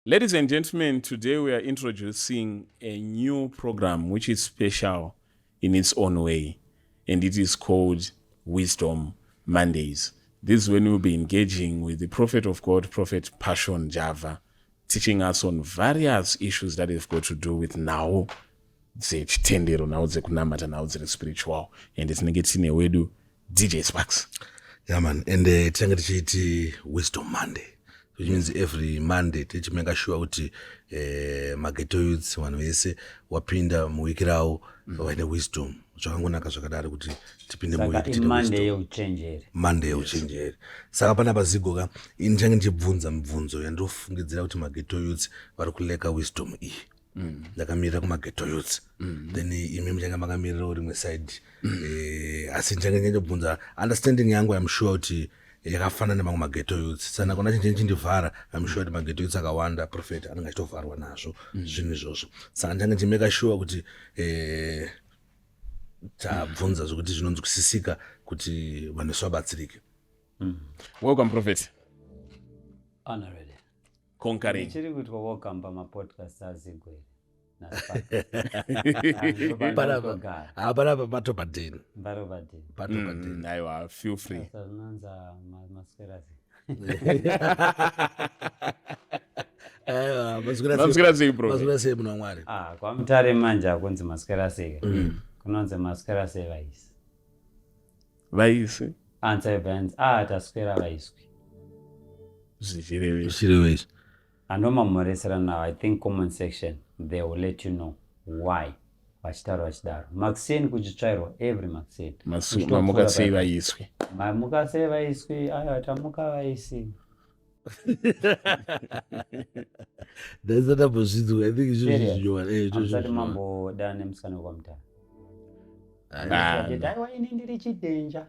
Ladies and gentlemen, today we are introducing a new program which is special in its own way, and it is called Wisdom Mondays. This is when we'll be engaging with the Prophet of God, Prophet Passion Java, teaching us on various issues that have got to do with nhau dzechitendero, nhau dzekunamata, nhau dziri spiritual, and tinenge tine wedu DJ Sparks. Yeah man, and tinenge tichiiti Wisdom Monday, which means every Monday tichimeka sure kuti maghetto youths, vanhu vese wapinda muwiki ravo vaine wisdom. Zvakangonaka zvakadaro kuti tipinde Saka muwiki tine iMonday wisdom. Yeuchenjeri. Monday yeuchenjeri. Saka panapa zigoka ini ndichange ndichibvunza mibvunzo yandofungidzira kuti maghetto youths vari kulacka wisdom iyi. Ndakamirira kumaghetto youths, then imi muchange makamirirawo rimwe side. Asi ndichange ndichibvunza understanding yangu. I'm sure kuti yakafanana nemamwe maghetto youths. Saka kona chinhu chindivhara, I'm sure kuti maghetto youths akawanda, prophet, anenge achitovharwa nazvo zvinhu izvozvo. Saka ndichange ndichimeka sure kuti tabvunza zvokuti zvinonzwisisika kuti vanhu vese vabatsirike. Welcome, Prophet. Honorary. Conquering. Chiri kuitwa welcome pamapodcast azigwere. Panapa, ah, panapa patobhadheni. Mbarovadeni. Patobhadheni. Aiwa, feel free. Zvinonza maswerazi. Aiwa. Maswera sei, Prophet? Maswera sei, munhu waMwari? Ah, kwaMutare manje hakunzi maswera sei. Kunonzi maswera sei vaisi. Vaisi. Answer yebva, ah, taswera vaiswi. Zvichirevei? Zvichireva izvi. Anomamhoresera now, I think comment section they will let you know why vachitaura vachidaro. Makuseni kuchitsvairwa, every makuseni. Mamuka sei vaiswi? Mamuka sei vaiswi? Aiwa, tamuka vaisi. Ndaisatambozvinzwa, I think izvozvo. Serious? Zvinyowani. Hamusati mamboda nemusikana wekwaMutare? Ah, Achiti, aiwa, ini ndiri chidenja.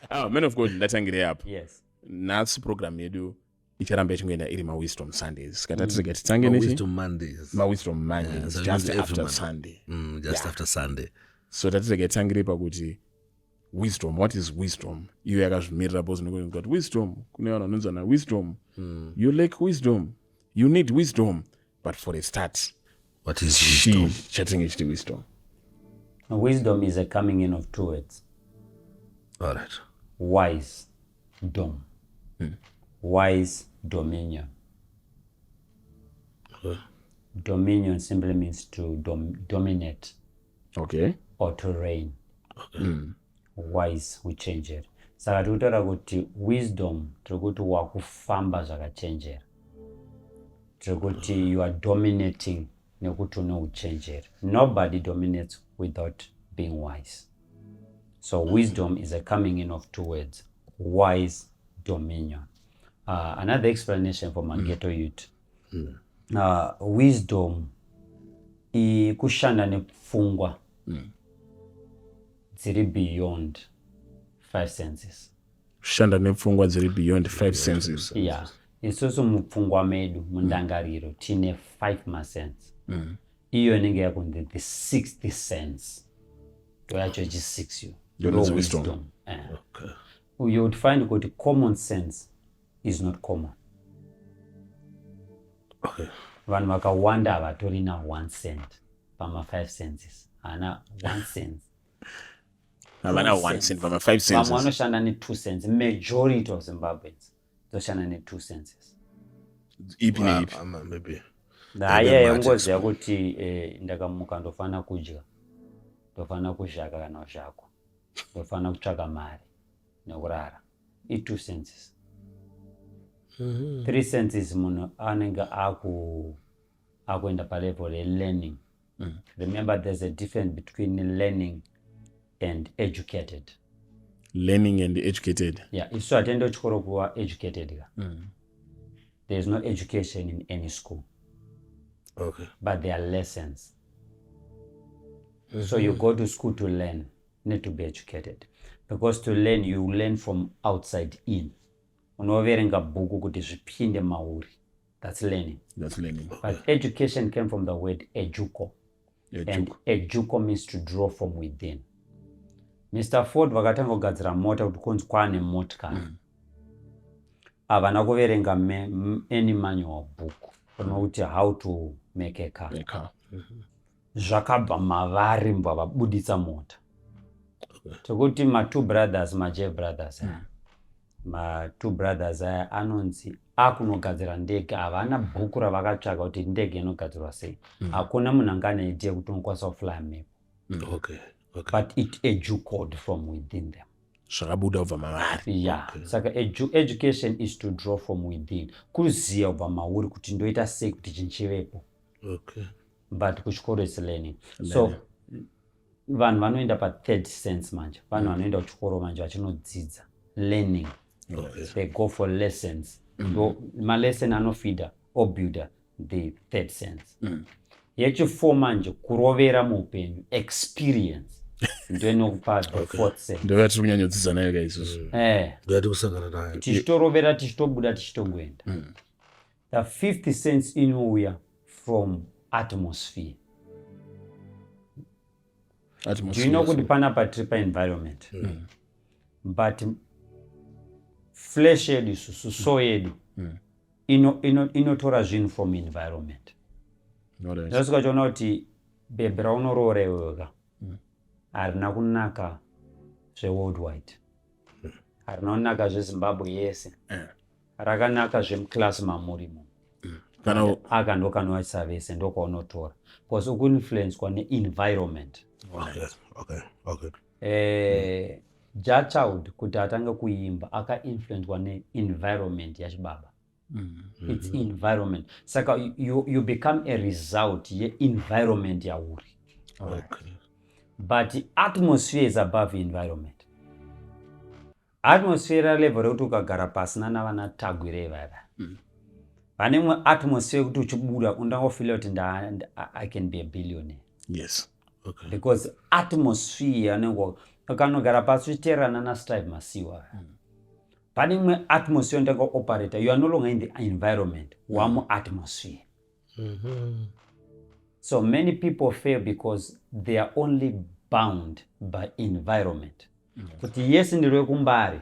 Ah, man of God, ndatangirei apo. Yes. Nhasi program yedu icharamba ichingoenda iri maWisdom Sundays. Saka tatirega titange nechi Wisdom Mondays. MaWisdom Mondays. Yeah, so just every after Monday. Sunday. Just after Sunday. So tatirega titangire pakuti wisdom, what is wisdom? Iyo yakazvimirira, because kuti wisdom, kune vanhu vanonzi vana wisdom, you lack wisdom, you need wisdom. But for a start, What is chii wisdom? Chatinge chiti wisdom? Wisdom is a coming in of two words. All right. Wise dom, wise dominion. Dominion simply means to dominate or to reign. Wise, uchenjeri. Saka tiri kutaura kuti wisdom, tiri kuti wakufamba zvakachenjera, tiri kuti you are dominating nekuti une uchenjeri. Nobody dominates without being wise. So wisdom is a coming in of two words, wise dominion. Another explanation for maghetto youth, wisdom kushanda nepfungwa dziri beyond five senses. Kushanda nepfungwa dziri beyond five senses. Yeah, isusu mupfungwa medu, mundangariro, tine five masense. Iyo inenge yakunzi the sixth sense, ndo yacho yechi6 yo. Ndononzi Ndo wisdom. Eh. Okay. You would find kuti common sense is not common. Vanhu vakawanda havatorina 1 cent pama5 senses, haana 1 cent. Havana Two 1 cent cents. pama five Vamwe senses. vanoshanda ne2 cents. Majority of Zimbabweans dzoshanda ne2 senses. Ipi neipi? Maybe. Haya, Maybe yangoziva kuti ndakamuka, ndofanira kudya, ndofanira kuzhaka kana kuzhakwa, ndofanira kutsvaka mari nekurara, i2 senses. Three senses, munhu anenge akuenda palevel yelearning. Remember, there's a difference between learning and educated. Learning and educated. Yeah, isu hatiende kuchikoro kuva educated ka. There is no education in any school, but there are lessons. So you go to school to learn, not to be educated, because to learn, you learn from outside in. Unoverenga bhuku kuti zvipinde mauri, that's learning. That's learning. But education came from the word educo, and Educo. Educo means to draw from within. Mr Ford vakatanga kugadzira mota kuti kunzi kwaane motikari. Havana kuverenga any manual book rinokuti how to make a car. A car. Zvakabva mavari mbva vabuditsa mota. Tekuti ma-two brothers, ma-J brothers aya, ma-two brothers aya anonzi akunogadzira ndege. Havana bhuku ravakatsvaga kuti ndege inogadzirwa sei. Hakuna munhu anga ane idea kuti unokwanisa kuflya mhepo. But it educate from within them. Zvakabuda kubva mavari. Yeah, saka education is to draw from within, kuziva kubva mauri kuti ndoita sei kuti chinhu chivepo. But kuchikoro is learning. So vanhu vanoenda pathird sense manje, vanhu vanoenda kuchikoro manje vachinodzidza, learning. They go for lessons. Ndo malesson anofeeda obuilda the third sense. Yechifour manje, kurovera muupenyu, experience, ndoinokupa the fourth sense. Ndo yatiri kunyanyodzidza nayo ka isusu. Eh. Ndoyati kusangana nayo. Tichitorovera, tichitobuda, tichitongoenda. The fifth sense inouya from atmosphere. Do you Atmosphere. Know kuti panapa tiri paenvironment, but flesh yedu isusu, so yedu inotora zvinhu from environment. Ndosvika chiona kuti bhebhi raunoroora iwewe harina kunaka zveworldwide, harina kunaka zveZimbabwe yese. Rakanaka zvemuclass mamurimo. Kana Aka ndo kanoachisa vese, ndokwaunotora because ukuinfluencwa neenvironment. Jah Child kuti atange kuimba akainfluencwa neenvironment yachibaba. It's environment. Saka you become a result yeenvironment yauri. But atmosphere is above environment. Atmosphere level rekuti ukagara pasina navana Tagwirei vaya, vane imwe atmosphere yekuti uchibuda undangofeela kuti I can be a billionaire. Because atmosphere anenge ukanogara pasi uchiteererana naStrive Masiyiwa, pane imwe atmosphere unotanga kuoperata. You are no longer in the environment, wamuatmosphere. So many people fail because they are only bound by environment, kuti yes, ndiri wekuMbare,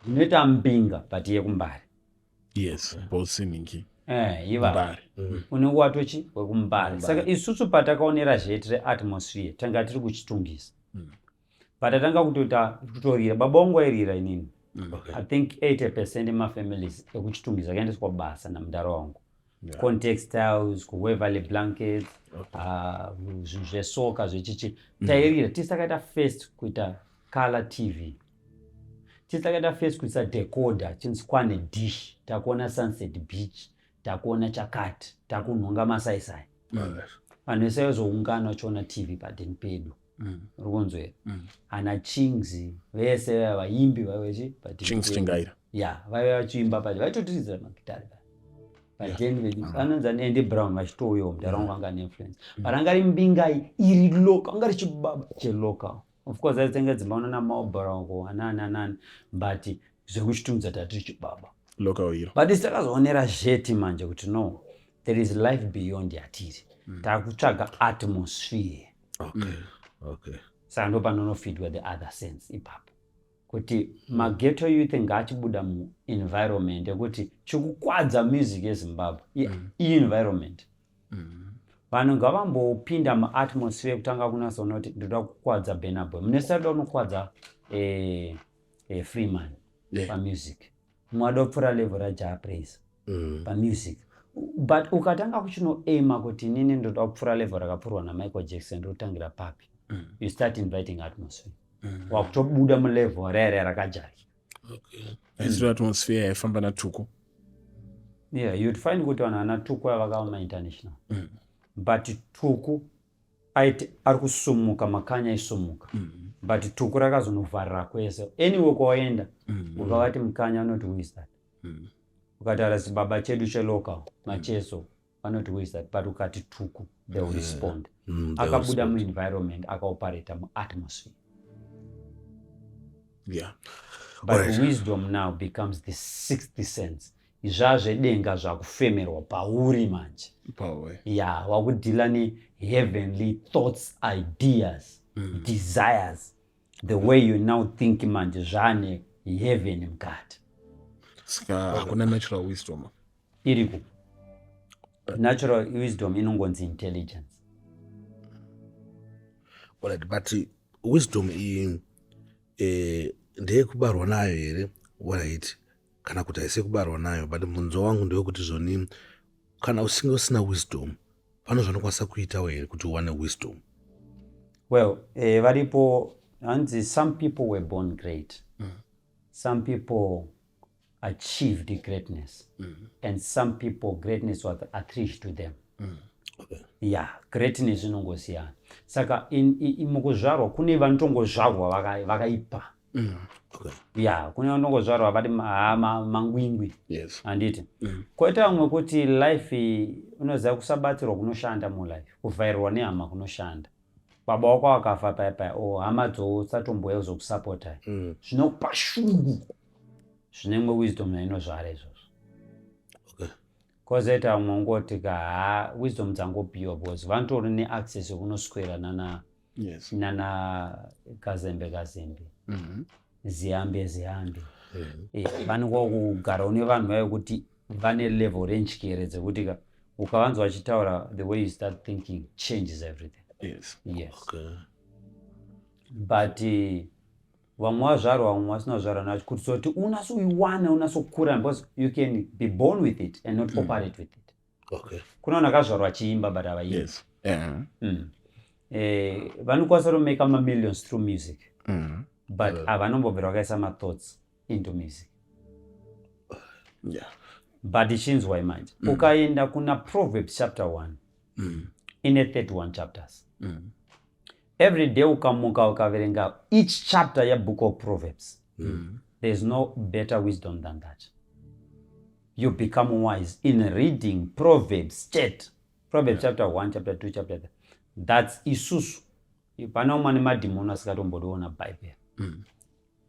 ndinoita mbinga, but yekuMbare. Yes, both. Eh, iva Mbare. Unenge watochi wekuMbare. Saka isusu patakaonera zheti reatmosphere, tanga tiri kuchitungisa, patatanga kutoita kutorira, baba vangu vairira inini. I think 80% emafamilies ekuChitungisa akaendeswa basa namudaro wangu. Contextiles, kuWaverly Blankets, zvinhu zvesoka zvechichi tairira tisi. Takaita first kuita color TV, tisi takaita first kuisa decoder, chinzi kwane dish, takuona Sunset Beach, takuona chakati, takunhonga masaisai. Vanhu vese vazoungana vachiona TV padeni pedu. Uri kunzwera ana Chings vese vaya vaimbi vaivechi. Chings Chingaira. Ya, vaive vachiimba pati, vaitotiridzira magitari padeni vedu. Anonzi ani, Andy Brown, vachitouyawo. Mudhara wangu anga neinfluence, but anga ri mbingai iri local, anga ri chibaba chelocal. Of course aitenga dzimba unana Marlboro anani anani, but zvekuChitungwiza tatiri chibaba. Local hero. But isi takazoonera zheti manje kuti no, there is life beyond yatiri. Takutsvaga atmosphere. Saka ndo panonofeedwa the other sense ipapo, kuti maghetto youth ngaachibuda muenvironment yekuti chikukwadza music yeZimbabwe ienvironment. Vanhu ngavambopinda muatmosphere kutanga kunatsoona kuti ndoda kukwadza Burna Boy, mune sida unokwadza Freeman pamusic, mumwe ada kupfuura level raJah Prayzah pamusic. But ukatanga kuchinoaima kuti inini ndoda kupfuura level rakapfuurwa naMichael Jackson, ndotangira papi? You start inviting atmosphere. Wakutobuda mulevel rere rakajarika. Aisiro atmosphere yaifamba naTuku. Yeah, you'd find kuti vanhu vana Tuku ava vakava mainternational, but Tuku aiti ari kusumuka, Makanya aisumuka, but Tuku rakazonovharira kwese. Anyway, kwawaenda ukavati Mukanya, vanoti, "Who is that?" Ukataura chibaba chedu chelocal, Macheso, vanoti, "Who is that?" But ukati Tuku, they will respond. They will Akabuda respond. Muenvironment, akaoperata muatmosphere. But wisdom now becomes the sixth sense. Zvazvedenga zvakufemerwa pauri manje. Power. Ya, wakudeala neheavenly thoughts, ideas, desires. The way you now think manje zvane heaven mukati. Saka hakuna natural wisdom? Iriko natural wisdom, inongonzi intelligence. Alright, but wisdom iyi ndeyekubarwa nayo here? Alright, kana kuti haisi kubarwa nayo? But mubvunzo wangu ndewekuti zvoni, kana usinge usina wisdom, pane zvanokwanisa kuitawo here kuti uwane wisdom? Well, varipo. Hanzi some people were born great, some people achieved greatness, and some people, greatness was attached to them. Yeah, greatness inongosiyana. Saka mukuzvarwa kune vanotongozvarwa vakaipa. Yeah, kune vanotongozvarwa vari mangwingwi. Handiti? Koita vamwe kuti life, unoziva, kusabatsirwa kunoshanda mulife, kuvhairwa nehama kunoshanda. Baba wako akafa paya paya, o hama dzosatomboya kuzokusapota, zvinokupa shungu, zvine imwe wisdom yainozvara izvozvo. Kozoita vamwe ungoti ka, ha, wisdom dzangopiwa because vanotori neaccess yekunoswera nana nana kazembe kazembe, ziyambe ziyambe. Vanenge kugara une vanhu vayo kuti vane level renjere dzekuti ka ukavanzwa vachitaura, the way you start thinking changes everything. Yes. But vamwe vazvarwa, vamwe vasina kuzvarwa nacho, kuti soti unatsoiwana, unatsokura, because you can be born with it and not operate with it. Kuna vanhu vakazvarwa vachiimba but havaimbi. Vanokwanisa kutomake mamillions through music, but havanombobvira vakaisa mathoughts into music. But chinzwai manje, ukaenda kuna Proverbs chapter 1, ine 31 chapters. Every day ukamuka ukaverenga each chapter yebook of Proverbs, there's no better wisdom than that. You become wise in reading Proverbs chete, Proverbs chapter 1, chapter 2, chapter 3. That's isusu. Pane umwe nemadhimoni asingatombodiona Bhaibheri.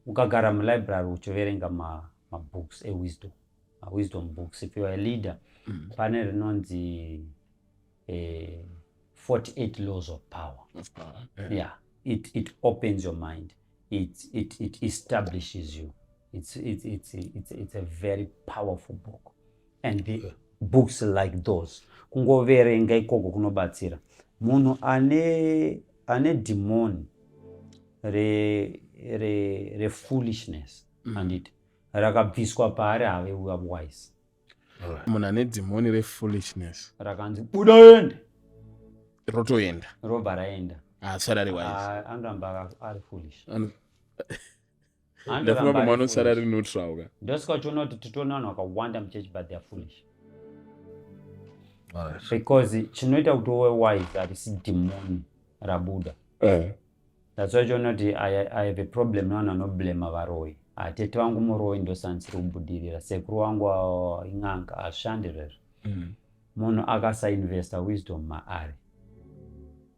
Ukagara mulibrary uchiverenga mabooks ewisdom, mawisdom books, if you are a leader, pane rinonzi 48 Laws of Power. Of power. Yeah. Yeah, it opens your mind, it establishes you. It's a very powerful book, and the books like those, kungoverenga ikoko kunobatsira munhu ane dhimoni refoolishness, handiti? Rakabviswa paari, have wise. Munhu ane dhimoni refoolishness rakanzi buda ende, rotoenda, robva raenda, haasara ari wise. Ah, anoramba ari foolish. Ndafunga Anoramba pamwe ari anosara foolish. ari neutral ka. Ndosaka uchiona kuti titoona vanhu vakawanda muchechi, but they are foolish, because chinoita kuti uve wise harisi dhimoni rabuda. That's why uchiona kuti I have a problem nevanhu vanoblema varoyi. Atete vangu muroyi, ndosanisiri kubudirira. Sekuru wangu, ah, in'anga. Hazvishandi zvezvo. Munhu akasainvesta wisdom maari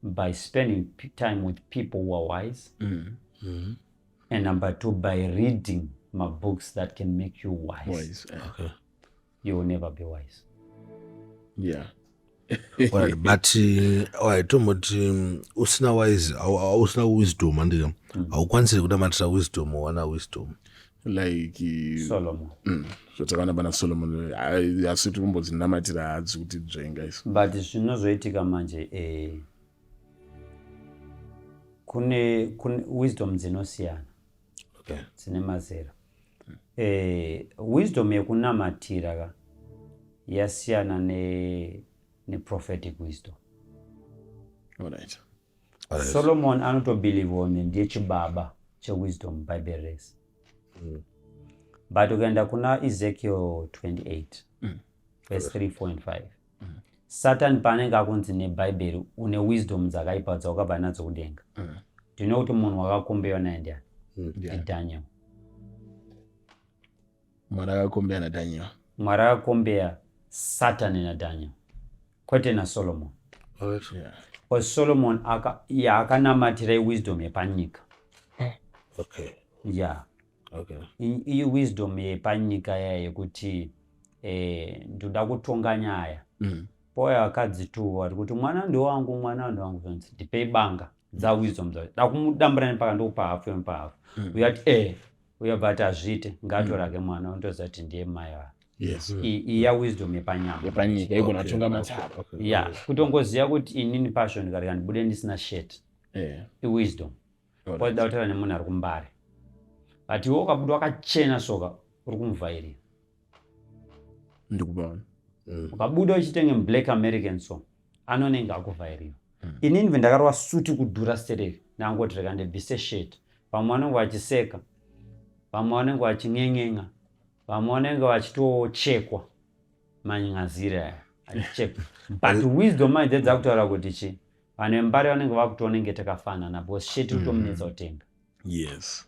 by spending time with people who are wise, and number two, by reading mabooks that can make you wise, Wise. You will never be wise. Alright, but alright, tomboti usina wise, usina wisdom, handika? Haukwanisi kunamatira wisdom wana wisdom? Like Solomon. Zvatakaona pana Solomon, asi tiri kumbodzinamatira hadzi kuti dzvenga isu. But zvinozoitika manje, kune wisdom dzinosiyana, dzine mazera. Wisdom yekunamatira ka yasiyana neprophetic wisdom. Solomon anotobelieve one ndiye chibaba chewisdom Bhaibheri rese, but ukaenda kuna Ezekiel 28 verse 3, 4 and 5, Satan paanenge akunzi nebhaibheri, une wisdom dzakaipa dzaukabva nadzo kudenga, ndino kuti munhu wakakombewa naye ndiani? NdiDaniel. Mwari akakombeya naDaniel. Mwari akakombeya Satani naDaniel, kwete naSolomon. Because Solomon akanamatira iwisdom yepanyika. Yeah. Iyi wisdom yepanyika yaya yekuti ndoda kutonga nyaya. Pouya vakadzi tu vari kuti mwana ndewangu, mwana ndewangu, zvonzi ndipei banga dzawisdom dzacho, da kumudambura nepaka, ndokupa hafu, yomupa hafu. Uyati Uye bva ati hazviite, ngatorake mwana, unotoziva kuti ndiye mai vake. Yes. Iya wisdom yepanyama. Yepanyika igona kutonga matare. Ya, kutongoziva kuti inini Passion kareka ndibude ndisina shirt, iwisdom. Waida kutaura nemunhu ari kuMbare, but iwe ukabuda wakachena soka, uri kumuvhairira. Ndikubaona. Ukabuda uchitenge mublack American, so anonenge akuvhairira. Inini bve ndakarova suti kudhura stereki, ndangoti reka ndibvise shirt, vamwe vanenge vachiseka, vamwe vanenge vachin'en'en'a, vamwe vanenge vachitochekwa manyingaziri aya achichekwa. But wisdom manje dzakutaura kuti chi vanhu veMbare vanenge vakutoonenge takafanana, because shirt kutomunetsa kutenga. Yes.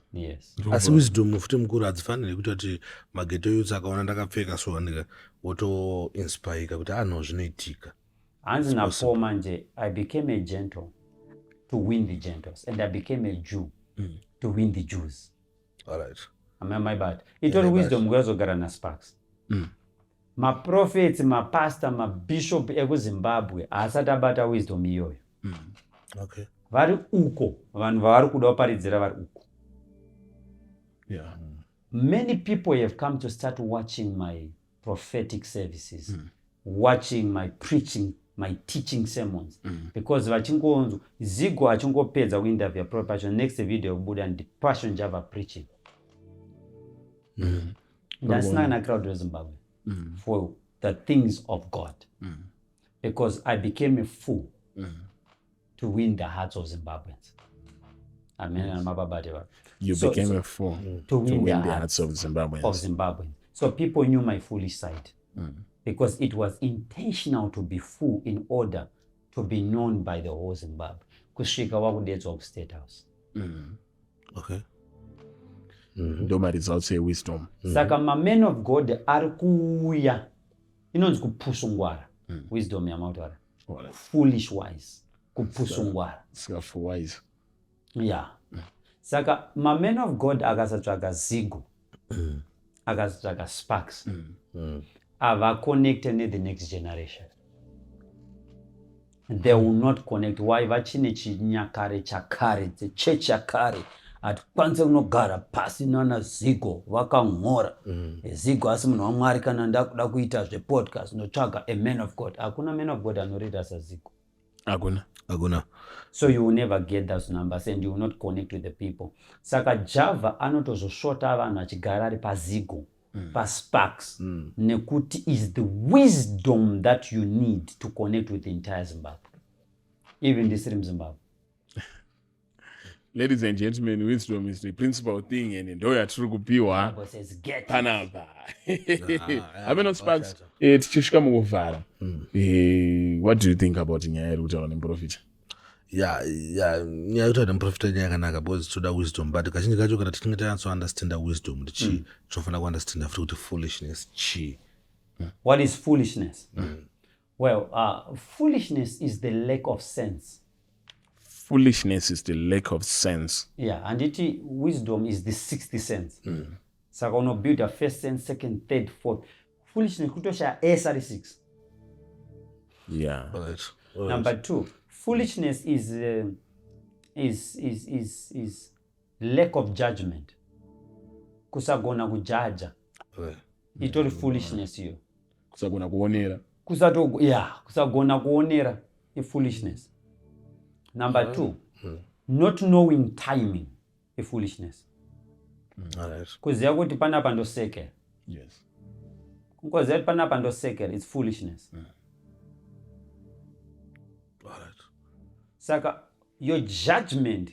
Asi wisdom futi, mukuru, hadzifaniri kuita kuti maghetto youths akaona ndakapfeka so ndika wotoinspireka kuti ano zvinoitika. Hanzi naPaul manje, "I became a Gentile to win the Gentiles, and I became a Jew to win the Jews." Alright. Am I bad? Itori Yeah, wisdom kuyazogara naSparks. Maprofets, mapasta, mabishop ekuZimbabwe haasati abata wisdom iyoyo. Vari uko, vanhu vavari kuda kuparidzira vari uko. Many people have come to start watching my prophetic services, watching my preaching, my teaching sermons, because vachingonzwa Zigo achingopedza kuinterview Prophet Passion, next video yokubuda ndi Passion Java preaching. Ndasina kana crowd weZimbabwe for the things of God, because I became a fool to win the hearts of Zimbabweans. Amen. Mababate va. You became a fool to win, to win the the hearts hearts of Zimbabweans. Of Zimbabweans. So people knew my foolish side because it was intentional to be fool in order to be known by the whole Zimbabwe. Kusvika wakudedzwa kuState House. Ndo maresults ewisdom. Saka mamen of God ari kuuya, inonzi kupusungwara. Wisdom yamautaura. Foolish wise. Kupusungwara. Saka for wise. Yeah. Saka mamen of God akasatsvaga Zigo, akasatsvaga Sparks, havaconnecte nethe next generation. They will not connect. Why? Vachine chinyakare chakare, chechi yakare. Hatikwanise kunogara pasi nana Zigo vakan'ora. Zigo asi munhu waMwari. Kana ndakuda kuita zvepodcast, ndotsvaga a man of God. Hakuna man of God anorira saZigo. Hakuna. Hakuna. So you will never get those numbers and you will not connect with the people. Saka Java anotozosvota vanhu achigara ari paZigo, paSparks, nekuti is the wisdom that you need to connect with the entire Zimbabwe, even ndisiri muZimbabwe. Ladies and gentlemen, wisdom is the principal thing, and ndo yatiri kupiwa Bible says get it. Panapa. Ah, Hameno, Sparks, wachata. Tichisvika mukuvhara, what do you think about nyaya iri kutaura nemuprofita? Ya, nyaya yekutaura nemuprofita nyaya yakanaka, because toda wisdom, but kazhinji kacho kana tichinge tanyatsounderstanda wisdom kuti chii, tinofanira kuunderstanda futi kuti foolishness chii. What is foolishness? Well, foolishness is the lack of sense. Foolishness is the lack of sense. Yeah, handiti wisdom is the sixth sense? Saka unobuilda first sense, second, third, fourth. Foolishness kutoshaya ese ari six. Number two, foolishness is lack of judgment, kusagona kujaja. Itori foolishness iyo. Kusagona kuonera. Kusato, yeah, kusagona kuonera ifoolishness. Number two, not knowing timing ifoolishness. Kuziva kuti panapa ndosekera. Kungoziva kuti panapa ndosekera, it's foolishness. Saka your judgment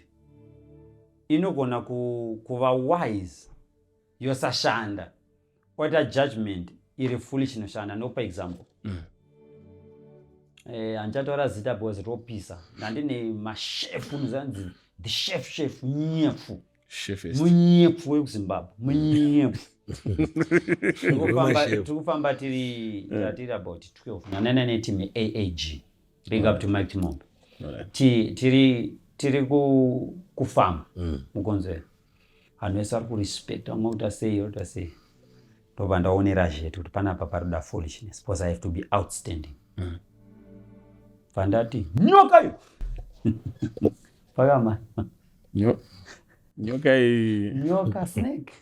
inogona kuva wise yosashanda, waita judgment iri foolish inoshanda. Nokupa example, handichataura zita because ropisa. Ndandine mashefu nozanzi the chef, chef nyefu. Chefest. Munyepfu wekuZimbabwe, munyepfu. Wemashef. Tiri kufamba tiri tatiri about 12 nanana neteam yeAAG, big up to Mike Timombe. Tiri kufamba mukonzero, vanhu vese vari kurespecta vamwe, kuita sei, kuita sei. Ndobva ndaonera zvetu kuti panapa paroda foolishness, because I have to be outstanding. Bva ndati nyoka yo pakama. Nyoka iyi. Nyoka, snake.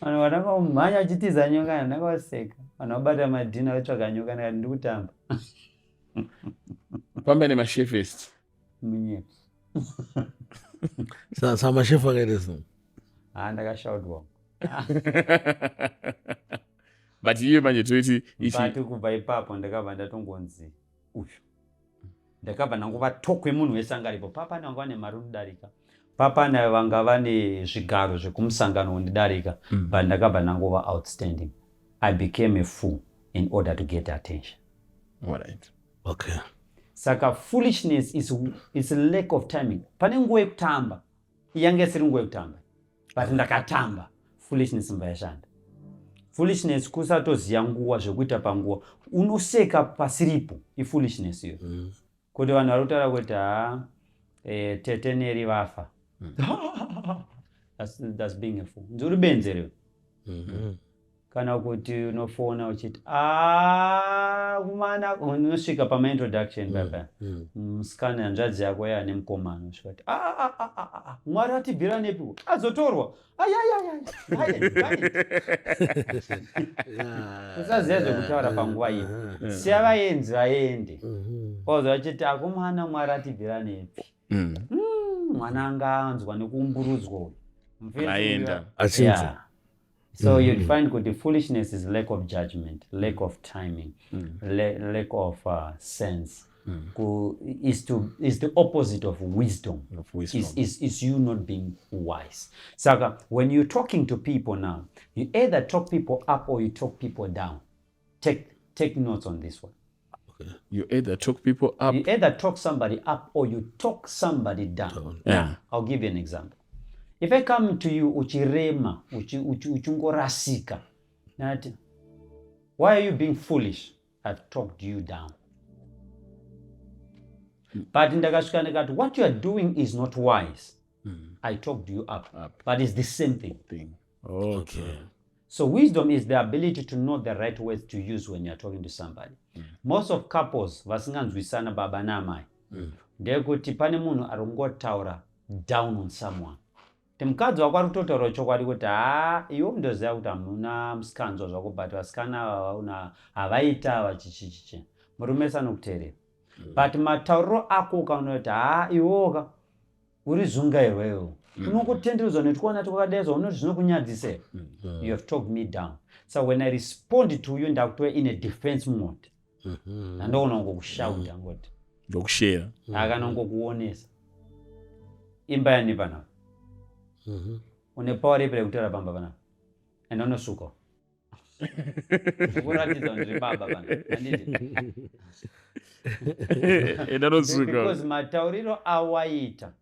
Vanhu vanangomhanya vachitiza nyoka, ndangavaseka. Vanhu vabata madhina vatsvaga nyoka, ndikati ndikutamba. Famba nemashefest. Munyepo. Sa mashefu akaita sei? Ha, ndakashaudwa. But iye manje toiti ichi. But kubva ipapo ndakabva ndatongonzi uyu. Ndakabva ndangova tokwe munhu wese anga aripo. Papa vanga vane mari unodarika. Papa nayo vanga vane zvigaro zvekumusangano undidarika. But ndakabva ndangova outstanding. I became a fool in order to get attention. All right. Okay. Saka foolishness is lack of timing. Pane nguva yekutamba. Yange isiri nguva yekutamba. But ndakatamba. Foolishness mba yashanda. Foolishness kusatoziya nguva zvekuita panguva. Unoseka pasiripo. Ifoolishness iyo. Kuti vanhu vari kutaura kuti ha tete Neri vafa. That's being a fool. Nzuri benzi rewo. Kana kuti unofona uchiti kumana unosvika pamaintroduction papa musikana hanzvadzi yako yane mukomana usvika kuti Mwari atibvira nepiwo azotorwa usaziva zvekutaura panguva iyo. Siya vaenzi vaende. Wazwa vachiti akomana Mwari atibvira nepi. Mwana anga anzwa nekuumburudzwa uyu. Vaenda. Achinzwa. So you'd find kuti foolishness is lack of judgment, lack of timing, lack of sense. Is the opposite of wisdom. Of wisdom. Is you not being wise. Saka, when you're talking to people now, you either talk people up or you talk people down. Take notes on this one. Okay. You either talk people up. You either talk somebody up or you talk somebody down. Yeah. I'll give you an example. If I come to you uchirema, uchingorasika, nati, why are you being foolish? I've talked you down. But ndakasvika ndikati, what you are doing is not wise. I talked you up. Up. But it's the same thing. Thing. Okay. So wisdom is the ability to know the right words to use when you're talking to somebody. Most of couples vasinganzwisana baba naamai. Ndekuti pane munhu ari kungotaura down on someone. Kuti mukadzi wako ari kutotaura chokwadi kuti ha iwe mundoziva kuti hamuna musikanzwa zvako, but vasikana ava havaita ava chichichichi. Murume wese anokuteerera. But matauriro ako ukaona kuti ha iwoka uri zungairwa iwewe. Unongotenderedzwa netwana twakadaidzwa unoti zvinokunyadzisa. You have talked me down. So when I respond to you ndakutova in a defense mode. Ndandoona ngokushauta ngoti. Ndokushare. Akanongokuonesa. Imba yani panapa. Une power ipi rekutaura pamba panapa. Enda unosuka. Kuratidza kuti ndiri baba panapa. Handiti? Enda unosuka. Because matauriro awaita,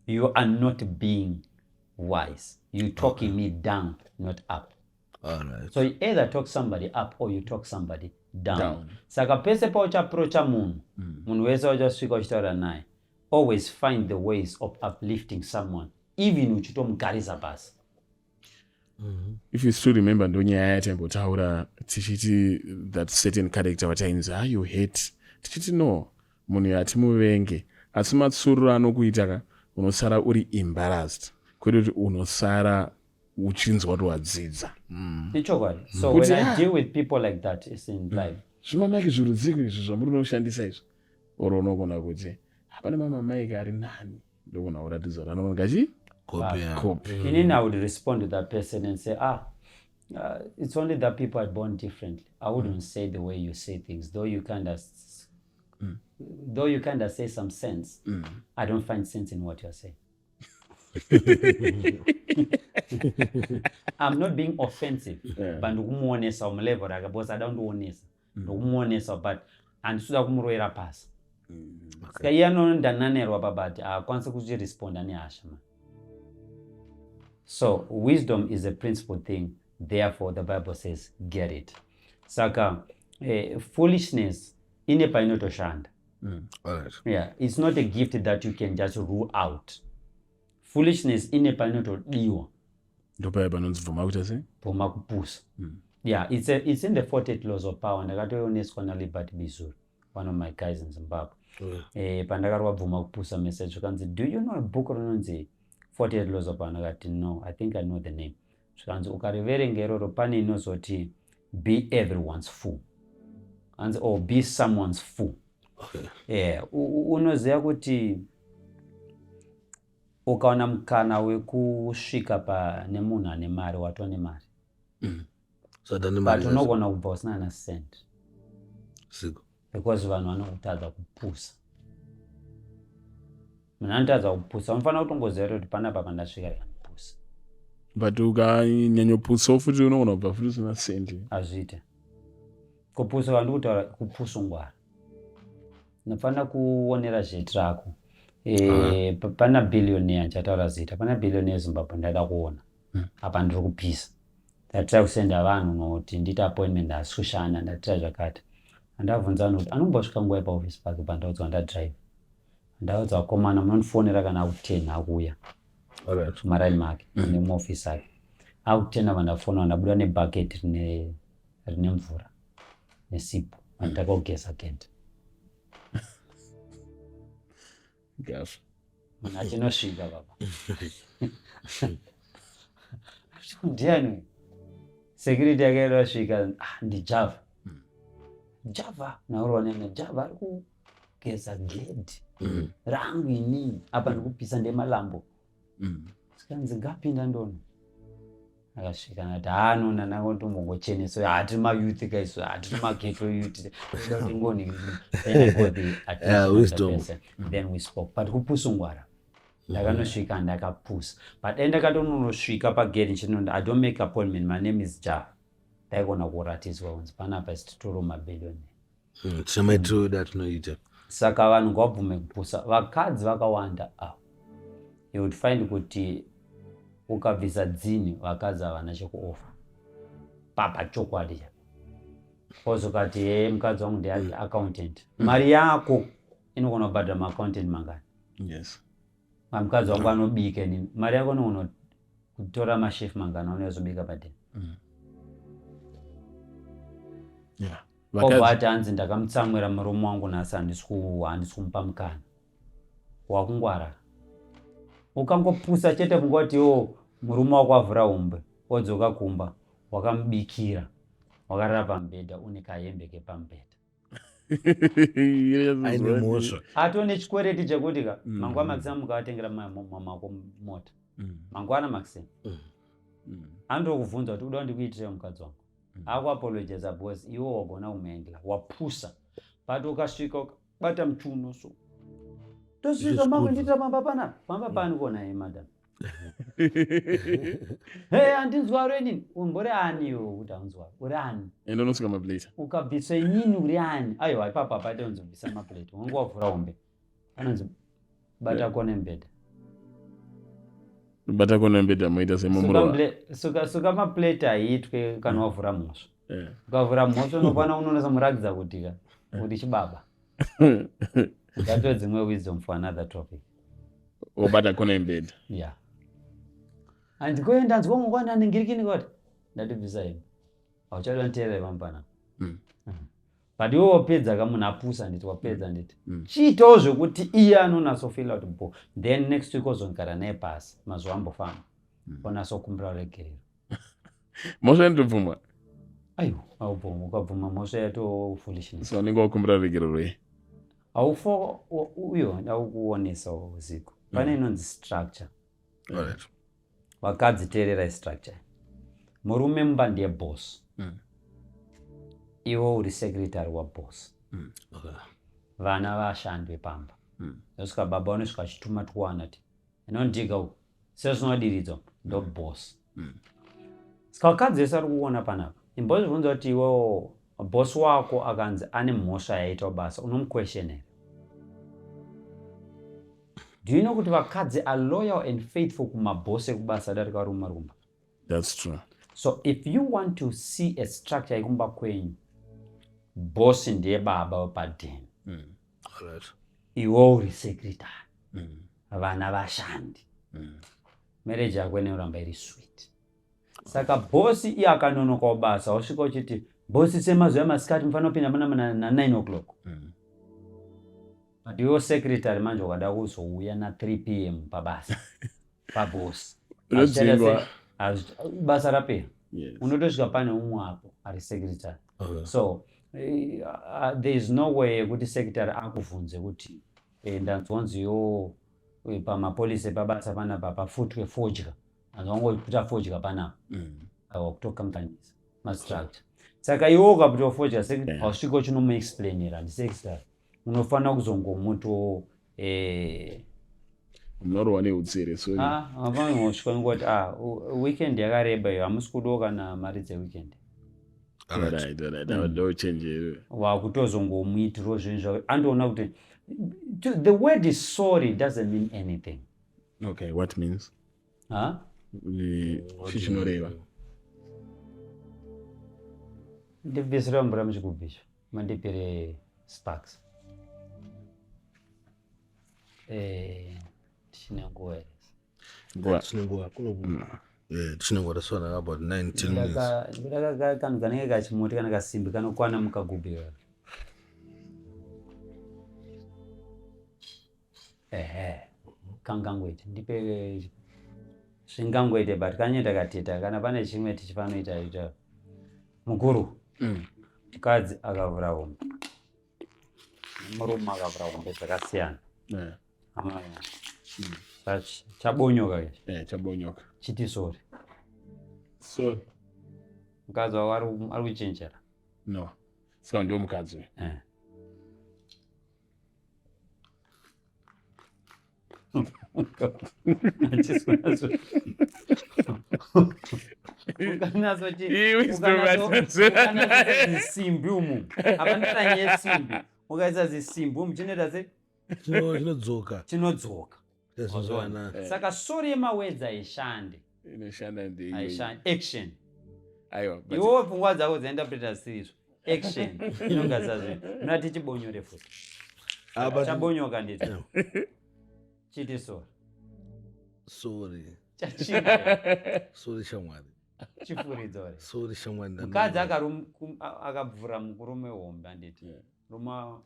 you are not being wise. You talking me down, not up. All right. So you either talk somebody up or you talk somebody down. Down. Saka pese pauchaprocha munhu, munhu wese wauchasvika uchitaura naye, always find the ways of uplifting someone, even uchitomugarisa pasi. If you still remember ndonyaya yatambotaura tichiti that certain character vatainzi ah you hate, tichiti no munhu yatimuvenge, asi matsuriro anokuita ka unosara uri embarrassed, kwete kuti unosara uchinzwa kuti wadzidza. Ichokwadi. So when I deal with people like that is in life. ZvimaMic zvirudziko izvi zvamuri unoshandisa izvi, or unogona kuti hapana mamamic ari nani, ndogona kuratidza kuti anoona kachi Copy, yeah. Copy. Inini I would respond to that person and say, it's only that people are born differently. I wouldn't say the way you say things, though you kind of say some sense, I don't find sense in what you're saying. I'm not being offensive, but ndikumuonesa mulevel rake because ada kundionesa. Ndikumuonesa, but handisi kumurovera pasi. Saka iye anondananirwa pabati haakwanisi kuchiresponda nehasha man. So wisdom is a principal thing, therefore the Bible says get it. Saka foolishness ine painotoshanda. All right. Yeah, it's not a gift that you can just rule out. Foolishness ine painotodiwa. Ndopaya panonzi bvuma kuita sei? Bvuma kupusa. Yeah, it's in the 48 Laws of Power. Ndakatoioneswa naLibert Bizuri, one of my guys in Zimbabwe. Pandakarwa bvuma kupusa message zvikanzi, do you know a book rinonzi 48 Laws of Power. Ndakati, "No, I think I know the name." Zvikanzi, "Ukariverenga iroro, pane inozoti be everyone's fool." Anzi, or be someone's fool. Yeah, unoziva kuti ukaona mukana wekusvika pane munhu ane mari, watova nemari. Saka But mari unogona kubva usina na cent. Siko. Because vanhu vanokutadza kupusa. Munhu anotadza kupusa, unofanira kutongoziva kuti panapa pandasvika rikapusa. But ukanyanyopusawo futi, unogona kubva futi usina sendi. Hazviite. Kupusa kwandiri kutaura, kupusungwara. Unofanira kuonera zheti rako. Pana billionaire, ndichataura zita, pana billionaire Zimbabwe ndaida kuona. Apa ndiri kupisa, ndatira kusenda vanhu nokuti ndiite appointment, hasi kushanda. Ndatira zvakati, andabvunza vanhu kuti anombosvika nguva yepaofisi pake. Pandaudzwa, ndadrive, ndaudza vakomana, "Munondifonera kana aku10 akuuya." Maraini make nemuofisi ake akutena. Vandafona, vandabuda nebhaketi rine mvura nesipo, vanditaka kugeza gate. Gafa. Munhu achinosvika, baba, ndiani uyu? Security yakaenda, svika, "Ah, ndiJava." Java naurwa nene, Java ari kugeza gedhi rangu inini apa ndikupisa ndemalambo. Sikanzi, "Ngapinda ndono." Akasvika, ndati, "Haanona nangotombongochenesa, hatiri mayouth kaiso, hatiri maghetto youth, toda kuti ngoni." Then I got the attention Yeah, of the wisdom. person. Then we spoke, but kupusungwara, ndakanosvika ndakapusa, but dai ndakatononosvika pagate nchinonda, "I don't make appointment, my name is Java," ndaigona kuratidzwa kunzi panapa isititoro mabhiliyoni. Tichamaitiro edu atinoita. Saka vanhu ngavabvume kupusa. Vakadzi vakawanda ava, you would find kuti ukabvisa dzini, vakadzi havana chekuoffer papa chokwadi cha, because ukati, "He, mukadzi wangu ndiaccountant," mari yako inogona kubhadhara maaccountant mangani? Mukadzi wangu anobika inini, mari yako inogona kutora machef mangani anozobika padeni? Obva ati, "Hanzi ndakamutsamwira murume wangu nhasi, handisi kumupa mukana." Wakungwara. Ukangopusa chete, kungoti o murume wako avhura hombe, wodzoka kumba, wakamubikira, wakarara pamubhedha, une kahembe kepamubhedha. Aine mhosva. Atone chikwereti chekuti ka mangwana maximum mukavatengera mamako mota, mangwana maximum anotokubvunza kuti, "Uda ndikuitire mukadzi wangu?" Akuapologiza because iwe wagona kumuhandla, wapusa. But ukasvika ukabata muchiuno so, "Tosvika mama, ndiita pamba panapa, pamba pani kona ye madam, he, handinzwaro inini." Umbori ani iwe kuti haunzwaro? Uri ani? Ende unosvika maplate. Ukabvisa inini, uri ani? Aiwa, ipapo hapaite unzobvisa maplate. Unenge wavhura hombe, anonzi bata kona mubhedha. Bata kona mubhedha, moita semumurova. Suka maplate haiitwe kana wavhura mhosva. Ukavhura mhosva, unofana unonasa muratidza kuti ka uri chibaba. Ngato dzimwe wisdom for another topic. Wobata kona yemubhedha. Yeah, handikoenda nzwa mangwana anengirikini koti ndatibvisa hembe, hauchada nditeerere pamupana. But iwe wapedza ka, munhu apusa, nditi wapedza, nditi chiitawo zvekuti iye anonatsofeela kuti bo. Then next week ozogara naye pasi, mazuva ambofamba, onatsokumbira ruregerero. Mhosva inotobvumwa? Aiwa, aubvuma. Ukabvuma mhosva, yato foolishness. So unenge wakumbira ruregerero ye? Haufo uyo ndakukuonesa usiku pane inonzi structure. Vakadzi, teererai structure. Murume mumba ndiye boss. Iwe uri secretary waboss. Vana vashandi vepamba. Nosvika baba unosvika achituma twana ti inondika uku sezvinodiridzwa, ndo boss. Saka vakadzi vese vari kuona panapa, imbozvibvunza kuti iwewo boss wako akanzi ane mhosva yaita basa, unomuquestion here? Do you know kuti vakadzi are loyal and faithful kumaboss ekubasa darika varume vari kumba? That's true. So if you want to see a structure yekumba kwenyu, boss ndiye baba wepadheni. Iwe uri secretary. Vana vashandi. Marriage yako inoramba iri sweet. Saka bosi iye akanonokawo basa, wasvika uchiti, "Bosi, semazuva emasikati mufanira kupinda mana na9 o'clock." But iwe secretary manje ukada kuzouya na3 p.m. pabasa. Pabosi Unodzingwa. Basa rapera. Yes. Unotosvika pane umwe apo ari secretary. Okay. So there is no way yekuti secretary akuvhunze kuti ndanzwa nzi yo pamapolisi epabasa panapa pafutwe fodya, anzwa wangoputa fodya panapa. Aiwa, kutokanganisa mastructure. Saka iwe ukaputa fodya hausvike uchinomuexplainira ndisecretary, unofanira kuzongomuto Munorohwa neutsere, sorry. Ah, vangosvika ngoti ah, weekend yakareba iyo, hamusi kudiwo kana mari dzeweekend. Alright, alright. Ndo ndochenjero. Wakutozongomuitirawo zvinhu zvako, andoona kuti the word is sorry doesn't mean anything. Okay, what means? Huh? Chichinoreva. Ndibvisira mvura muchigubhu icho, mandipire sparks. Tichine nguva here? Nguva. Tichine nguva kuno. Tichine nguva, taswana about 9 10 minutes. Ndaka kanhu kanenge kachimuti kana kasimbi kanokwana mukagubhu iwayo. Ehe, kangangoita ndipe zvingangoite, but kanyoita kateta kana pane chimwe tichifanoita ita mukuru. Mukadzi akavhura hombe nemurume akavhura hombe zvakasiyana. Chabonyoka ichi. Chabonyoka. Chiti sorry. Sorry. Mukadzi wako ari kuchenjera. No, saka ndiwo mukadzi uyu. Iwe Ukanyatsoisa zisimbi umu, hapana yesimbi, ukaisa zisimbi umu chinoita se Chinodzoka. Chinodzoka. Chazozwana. Saka sorry yemawords haishande. Inoshanda ndeiyo. Haishande, action. Aiwa, but Iwewo pfungwa dzako dzainterpreta sirizvo, action inogadzira zvinhu. Unati chibonyore futi. Ah, but Chabonyoka nditi chiti sorry. Sorry. Chachinja. Sorry shamwari. Chifuridza ore. Sorry shamwari. Mukadzi akabvura mukurume hombe, handiti? Ruma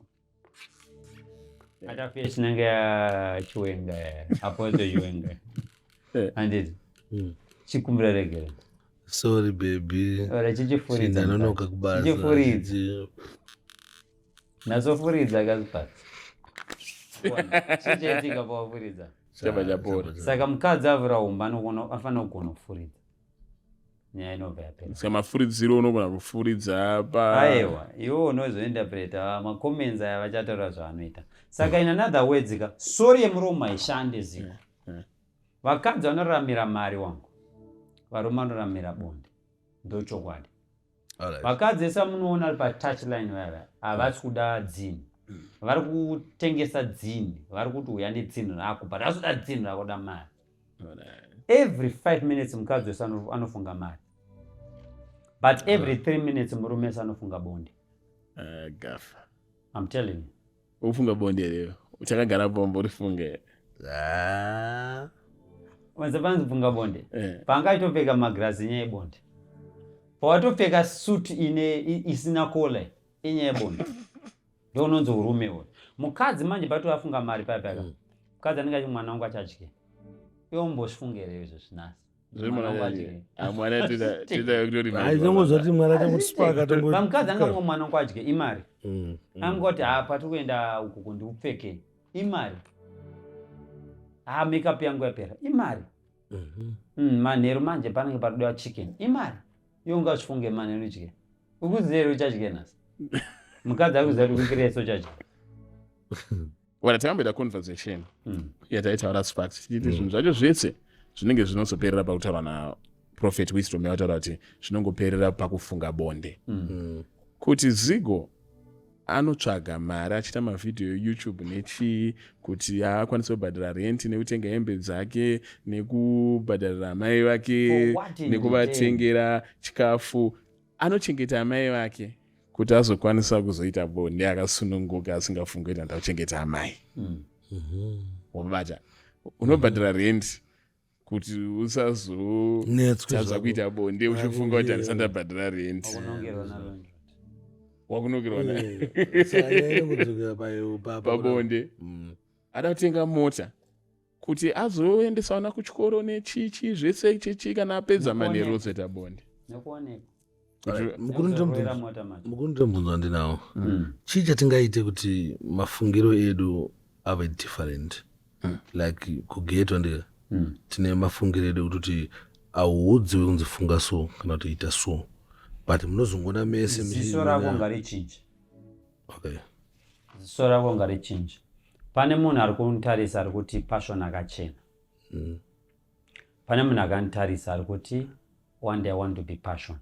atafia chinenge yachiwenga, apostle Chiwenga, handiti? Chikumbira regere. Sorry baby. Ora chichifuridza. Ndanonoka kubasa. Chichifuridza. Natsofuridza kazipatsi, chichaitika pawafuridza? Chabva chapora. Saka mukadzi avhura hombe afanira kugona kufuridza, nyaya inobva yapera. Saka mafuridziro unogona kufuridza pa Aiwa, iwe unozointerpreta macomments aya, vachataura zvaanoita. Saka in another words ka, sorry yemuromo haishande ziko. Vakadzi vanoraramira mari wangu, varume vanoraramira bonde, ndochokwadi. Alright. Vakadzi vese vamunoona ari patouchline vaya havasi kuda dzini, vari kutengesa dzini, vari kuti uya nedzini rako, but havasi kuda dzini rako, da mari. Every 5 minutes mukadzi wese anofunga mari, but every 3 minutes murume wese anofunga bonde. Gafa. I'm telling you. Ufunga bonde here? Uchakagara pombo urifunge. Ah. Wanza panzi funga bonde. Eh. Pangaitopfeka magirazi, inyaya yebonde. Pawatopfeka suit ine isina kola, inyaya yebonde. Ndo unonzi urume uyu. Mukadzi manje pato afunga mari paya paya, mukadzi anenge achi mwana wangu achadye, iwe umbozvifungere izvo zvinasi. Mwana wangu adye. Mwana tida kutori. Hai, tongozvati mwari achangotisipaka. Pamukadzi angango mwana wangu adye, imari. Angoti ha, patiri kuenda ukuku ndiupfeke, imari. Ha, makeup yangu yapera, imari. Manheru manje panenge parikudiwa chicken, imari. Iwe ungazvifunge manheru idye, ukuziva here uchadye nhasi? Mukadzi akuziva kuti wiki rese uchadya. Wala takamboita conversation yataitaura Sparks, tichiti zvinhu zvacho zvese zvinenge zvinozoperera pakutaura naProphet Wisdom, yavataura kuti zvinongoperera pakufunga bonde. Kuti Zigo anotsvaga mari achiita mavhidhiyo eYouTube nechii kuti akwanise kubhadhara renti nekutenga hembe dzake nekubhadharira amai vake For what in nekuvatengera chikafu, anochengeta amai vake kuti azokwanisa kuzoita bonde akasununguka, asingafungi kuti ndakuchengeta amai. Wabata unobhadhara rent kuti Netswe usazotadza zvako. kuita bonde uchifunga kuti handisati ndabhadhara rent. Wakunongerwa naro. Wakunokerwa na Saka nyaya inongodzokera pabonde. Ada kutenga mota. Kuti azoendesa vana kuchikoro nechichi zvese chichi, kana apedza manheru ozoita bonde. Nekuoneka. Mukuru, Nekuzorovera mota manje. Mukuru, ndine mubvunzo wandinawo. Chii chatingaite kuti mafungiro edu ave different? Like kughetto ndika tine mafungiro edu ekuti hauudziwe kunzi funga so kana kuti ita so, but munozongoona mese Ziso rako ngarichinje. Ziso rako ngarichinje. Pane munhu ari kunitarisa ari kuti Passion akachena. Pane munhu akanitarisa ari kuti one day I want to be Passion.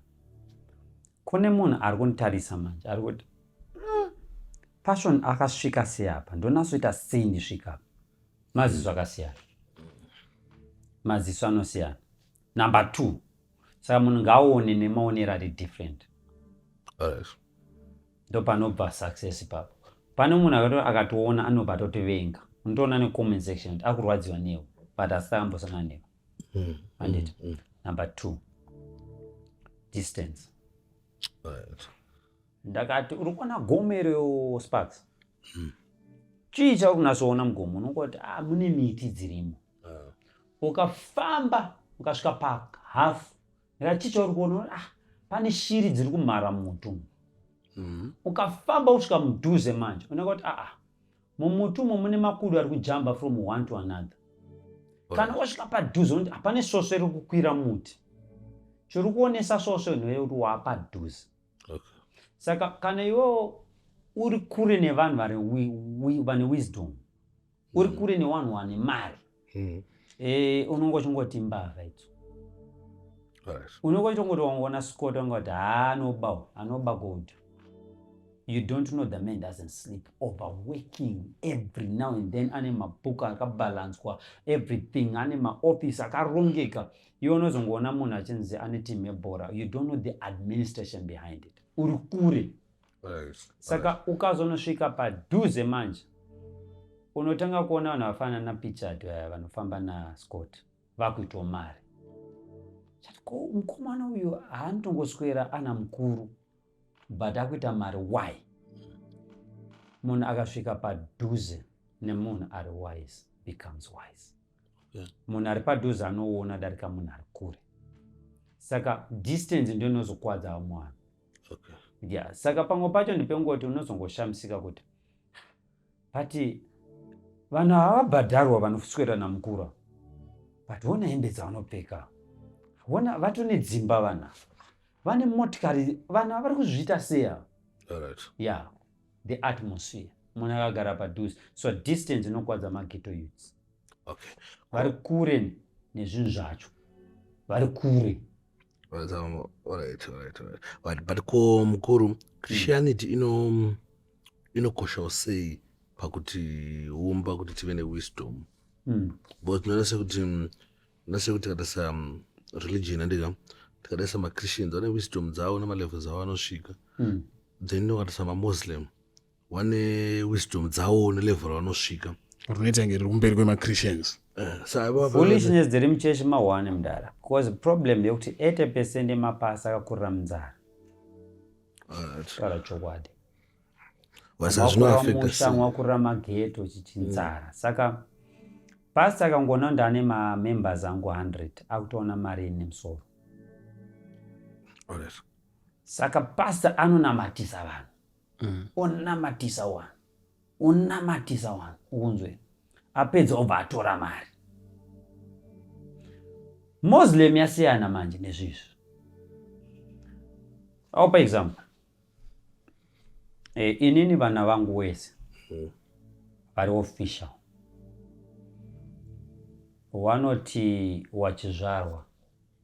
Kune munhu ari kunitarisa manje ari kuti Passion akasvika sei apa? Ndonatsoita sei ndisvika apa?" Maziso akasiyana, maziso anosiyana. Number two, saka munhu ngaaone nemaonero ari different. Ndo panobva success ipapo. Pane munhu akatoona anobva atotivenga. Unotoona necomment section kuti akurwadziwa newe, but asati akambosangana newe. Handiti? Number two, distance. Ndakati uri kuona gomo iro, Sparks? Chii chauri kunatsoona mugomo? Unongoti, ah, mune miti dzirimo. Ukafamba ukasvika pahalf, ndikati chii chauri kuona? Ah, pane shiri dziri kumhara muti umu. Ukafamba kusvika mudhuze manje, unenge kuti aa, mumuti umo mune makudo ari kujamba from one to another. Kana wasvika padhuze, unoti hapane svosve iri kukwira muti. Chiri kuonesa svosve ndeyekuti waapadhuze. Saka kana iwewo uri kure nevanhu vane wisdom, uri kure nevanhu vane mari, unonge uchingoti mbavha idzo. Unonge uchitongoti wangoona Scott, wangoti haa, anoba, anoba gold. You don't know the man doesn't sleep, overworking every now and then, ane mabhuku akabalanswa, everything, ane maoffice akarongeka. Iwe unozongoona munhu achinzi ane team yebhora. You don't know the administration behind it, uri kure. Saka ukazonosvika padhuze manje, unotanga kuona vanhu vafanana naPichard vaya vanofamba naScott vakuitawo mari. Chati ko mukomana uyu haanotongoswera ana mukuru, but akuita mari. Why? Munhu akasvika padhuze nemunhu ari wise becomes wise. Munhu ari padhuze anoona darika munhu ari kure. Saka distance ndio inozokwadza vamwe vanhu. Yeah, saka pamwe pacho ndipengoti unozongoshamisika kuti but vanhu havabhadharwa vanoswera namukuru, but ona hembe dzavanopfeka, ona vatone dzimba, vanhu ava vane motikari, vanhu ava vari kuzviita sei ava? Yeah, the atmosphere, munhu akagara padhuze. So distance inokwadza maghetto youths. Vari kure nezvinhu zvacho, vari kure. Alright. But ko mukuru, Christianity inokoshawo sei pakutiumba kuti tive newisdom? Because tinoona sekuti tinoona sekuti tikatarisa religion, andika, tikatarisa maChristians vane wisdom dzavo nemalevels avo anosvika. Then ukatarisa maMuslim vane wisdom dzavo nelevel ravanosvika. Rinoita kunge riri kumberi kwemachristians. Foolishness dziri muchechi mahwane, mudara, because problem ndeyekuti 80% emapasi akakurira munzara. Taura chokwadi. Saka zvinoafecta Musha mwakurira maghetto, chichinzara. Saka pasi akangoona ndane mamembers angu 100, akutoona mari ine musoro. Saka pasta anonamatisa vanhu, onamatisa vanhu, onamatisa vanhu, ukunzwe, apedza obva atora mari. Muslim yasiyana manje nezvizvi. Aupa example, inini vana vangu wese vari official wanoti wachizvarwa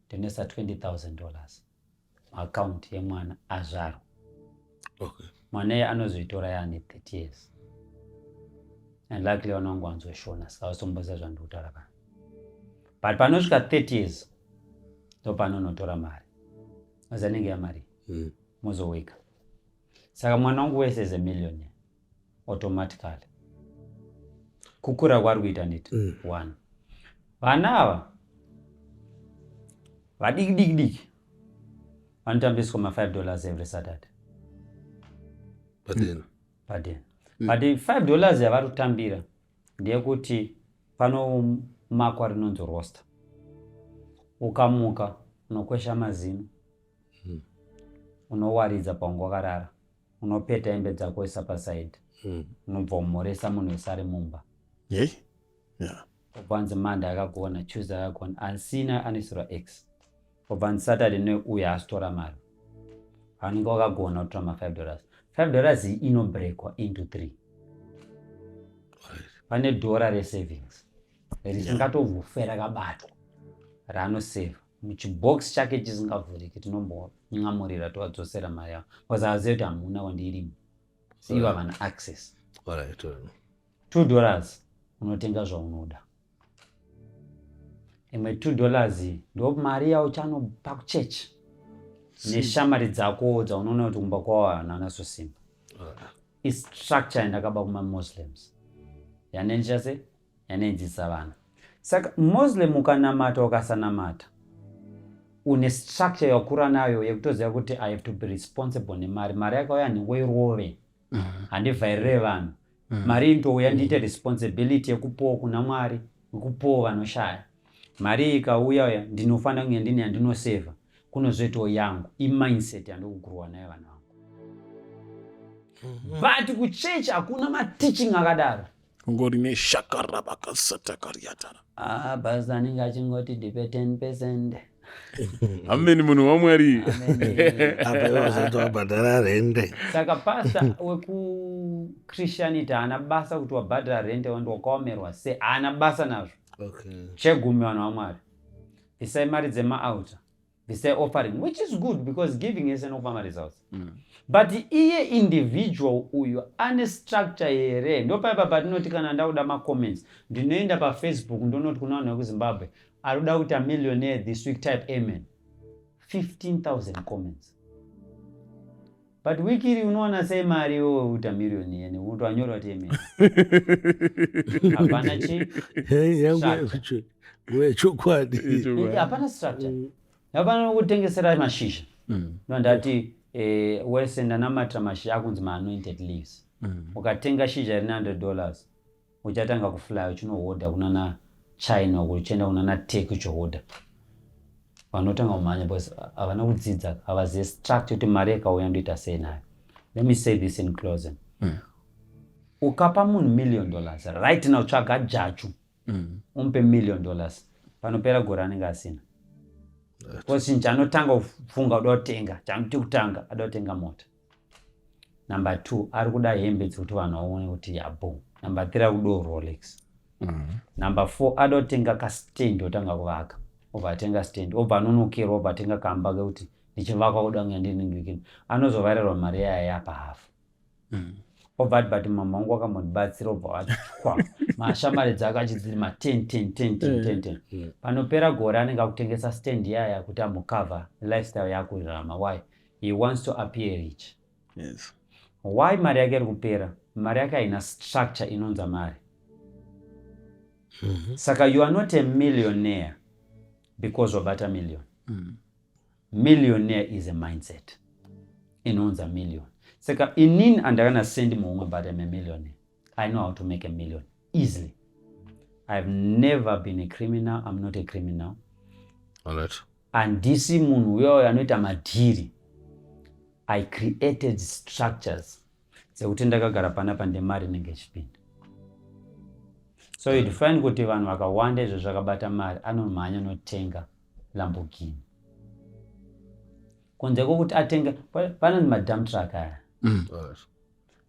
ndinoisa $20,000 muakaunti yemwana azvarwa. Mwana iye anozoitora yaane 30 years, and luckily vana vangu vanzoshona, saka vasomboziva zvandiri kutaura pano. But panosvika 30 years ndo panonotora mari azanenge yamari. Mozoweka. Saka mwana wangu wese is a millionaire automatically kukura kwaari kuita nditi. One, vana ava vadiki diki diki vanotambiswa ma5 dollars every Saturday. But then Padeni. But $5 yavari kutambira ndeyekuti Panomakwa rinonzi roster. Ukamuka, unokwesha mazino, unowaridza paunga wakarara, unopeta hembe dzako isa paside, unobva umhoresa munhu wese ari mumba. Yei, yeah. Obva anzi Monday akagona, Tuesday akagona, asina anoisirwa X. Obva anzi Saturday neuyo asitora mari. Vanenge wakagona kutora ma5 dollars. $5 iyi inobreakwa into three. Pane dhora resavings risingatombofe rakabatwa, raanosevha muchibox chake chisingavhuriki. Tinombon'amurira tovadzosera mari yavo because havazivi kuti hamuna kwandiirimo, so ivo havana access. $2 unotenga zvaunoda. Imwe $2 ndo mari yauchanopa kuchechi neshamwari dzako dzaunoona kuti kumba kwavo havana nasosimba. Istructure yandakaba kumamuslims yanendicha se yaneidzidzisa vana. Saka Muslim ukanamata, ukasanamata, une structure yakura nayo yekutoziva kuti I have to be responsible nemari. Mari yakauya, handingoirove, handivhairire vanhu. Mari indouya, ndiite responsibility yekupowo kuna Mwari, yekupowo vanoshaya. Mari iyi ikauya uya, ndinofanira kunge ndine yandinosevha, kunozoitawo yangu. Imindset yandikuguruwa nayo vanhu vangu, but kuchechi hakuna mateaching akadaro. Kungori neshakarabakasatakariyatara. Ah, basi anenge achingoti ndipe 10%. Ameni, munhu waMwari. Apa ivo vasati vabhadhara rende. Saka pasta wekuchristianity haana basa kuti wabhadhara rente wandi wakaomerwa sei, haana basa nazvo. Chegumi, vanhu vaMwari, bvisai mari dzemaaltar, bvisai offering, which is good because giving yese inokupa maresults. But iye individual uyu ane structure here? Ndopaipa patinoti kana ndakuda macomments, ndinoenda paFacebook, ndonoti kuna vanhu vekuZimbabwe, ari kuda kuita millionaire this week, type amen. 15,000 comments. But wiki iri unowana sei mari iwewe kuita millionaire nekuti wanyora kuti amen? Hapana chi Hey, yangu structure. Wechokwadi. Hapana structure, hapana kutengesera mashizha. Ndati wese ndanamatira mashizha akunzi maanointed leaves. Ukatenga shizha rine $100, uchatanga kufly uchinohodha kunana China uko, uchienda kunana Turkey uchihodha. Vanotanga kumhanya because havana kudzidza, havazive structure kuti mari yakauya ndoita sei nayo. Let me say this in closing. Ukapa munhu million dollars right now, tsvaga jachu, umupe million dollars, panopera gore anenge asina, because chinhu chaanotanga kufunga kuda kutenga, chaanoti kutanga ada kutenga mota, number two ari kuda hembe dzekuti vanhu vaone kuti yabo, number three ari kudawo Rolex, number four ada kutenga kastand, otanga kuvaka, obva atenga stand, obva anonokerwa, obva atenga kamba kekuti ndichivakwa kuda kunge ndiningirikini. Anozovharirwa mari yaya yapa hafu, obva ati, "But mama wangu wakambondibatsira." Obva watwa mashamwari dzake achidziri ma 10 10 10 10 10 10. Panopera gore anenge akutengesa stand yaya kuti ambokavha lifestyle yakurarama. Why? He wants to appear rich. Why mari yake iri kupera? Mari yake haina structure inonza mari. Saka you are not a millionaire because wabata million. Millionaire is a mindset inonza million. Saka inini handakana sendi muhomwe, but I'm a millionaire. I know how to make a million easily. I've never been a criminal. I'm not a criminal. Handisi munhu uyoyo anoita madhiri. I created structures dzekuti ndakagara panapa ndemari inenge ichipinda. So you'd find kuti vanhu vakawanda izvo zvakabata mari, anomhanya notenga Lamborghini, kunze kwokuti atenga panonzi madump truck aya.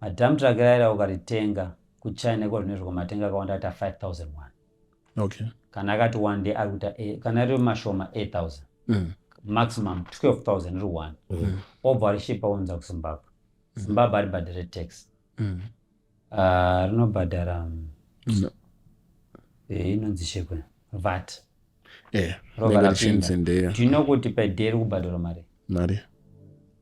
Madump truck aya ukaritenga kuChina iko zvinezvi, kumatenga akawanda ata 5001. Kana akati one day ari kuita kana riri mashoma 8000, maximum 12,000 riri one. Obva rishipa unza kuZimbabwe. Zimbabwe haribhadhare tax. Rinobhadhara No. Inonzi shekwe VAT. Robva Nenge rapinda. richinzi ndeya. Do you know kuti per day riri kubhadharwa mari? Mari?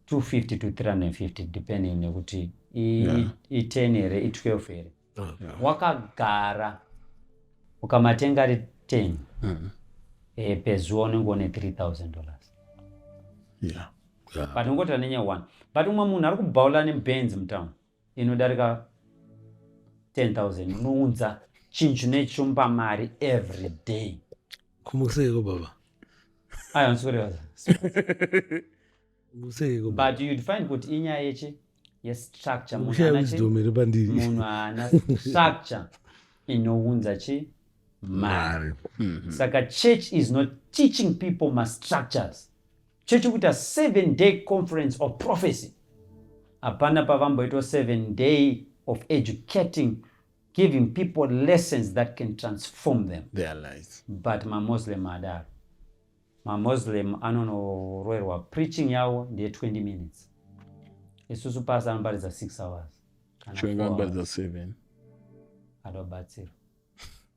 250 to 350, depending nekuti i10 here, i12 here. Wakagara ukamatenga ari 10, pezuva unenge une $3000. But ungoti nenyaya one, but umwe munhu ari kubhaula neBenz mutown inodarika 10,000, unounza. Chinhu chinochumba mari every day. Kumuseiko baba? Aiwa, ndikureva. Kumuseiko baba? But you'd find kuti inyaya yechi yestructure. Munhu Kushaya haana chi- wisdom iri pandiri. Munhu haana structure inounza chi mari. Mari. Saka church is not teaching people mastructures. Church kuita 7-day conference of prophecy, hapana pavamboitwa 7 day of educating, giving people lessons that can transform them. Their lives. But maMuslim adaro. MaMuslim anonoroerwa preaching yavo ndeye 20 minutes. Isusu pasi anoparidza 6 hours kana Chiwenga 4 hours. anoparidza 7. Adobatsirwa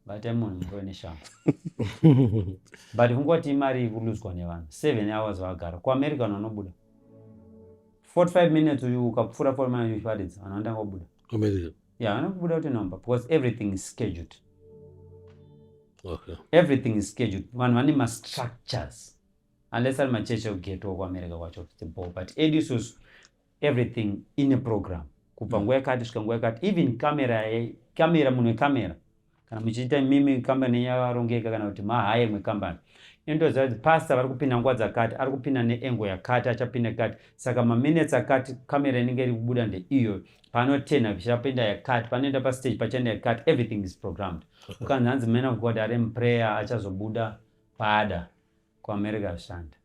bate munhu murove neshambo, but kungoti imari iri kuluzwa nevanhu. 7 hours vagara. KuAmerica vanhu vanobuda 45 minutes. Uyu ukapfuura 40 minutes uchiparidza, vanhu vanotanga kubuda. America. Yeah, vanobuda kuti number, because everything is scheduled. Everything is scheduled. Vanhu vane mastructures, unless ari machechi ekugeto kuAmerica kwacho the ball. But edu isusu, everything in a program, kubva nguva yakati kusvika nguva yakati. Even camera, camera, munhu wekamera, kana muchiita mimi kambani yenyu yakarongeka, kana kuti mahaye mwekambani, inotoziva kuti pastor vari kupinda nguva dzakati, ari kupinda neengo yakati, achapinda kati, saka maminutes akati kamera inenge iri kubuda ndeiyo, panotena pichapinda yakati, panoenda pastage pachaenda yakati. Everything is programmed. Ukanzi hanzi man of God ari muprayer, achazobuda paada. KuAmerica zvishanda.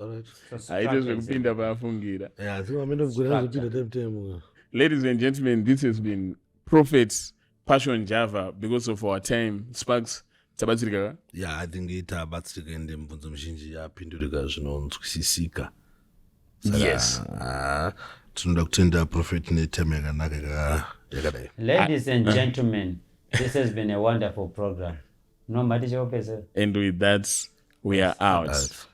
Alright. So Haite structure is zvekupinda paafungira. Yeah, I think I'm going to time time. Ladies and gentlemen, this has been Prophet Passion Java. Because of our time, Sparks, tabatsirika ka? Yeah, I think itabatsirika, ende mibvunzo mizhinji yapindurika zvinonzwisisika. Saka, ah, tinoda kutenda prophet netime yakanaka yakadai. Ladies and gentlemen, this has been a wonderful program. No, matichopesa. And with that, we are out. Out.